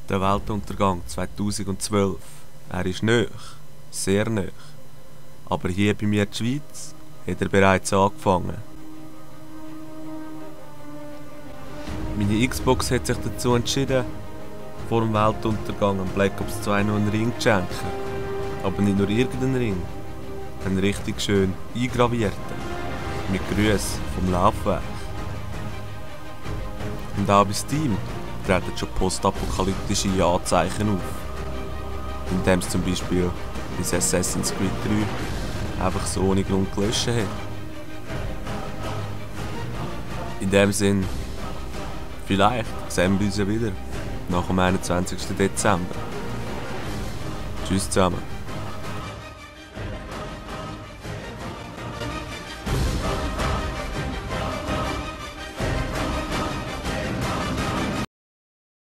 Der Weltuntergang 2012. Er ist nahe, sehr nahe. Aber hier bei mir in der Schweiz hat er bereits angefangen. Meine Xbox hat sich dazu entschieden, vor dem Weltuntergang am Black Ops 2 noch einen Ring zu schenken. Aber nicht nur irgendeinen Ring, einen richtig schön eingravierten, mit Grüßen vom Laufwerk. Und auch bei Steam treten schon postapokalyptische Anzeichen auf, indem es zum Beispiel bei Assassin's Creed 3 einfach so ohne Grund gelöscht hat. In dem Sinn, vielleicht sehen wir uns ja wieder nach dem 21. Dezember. Tschüss zusammen.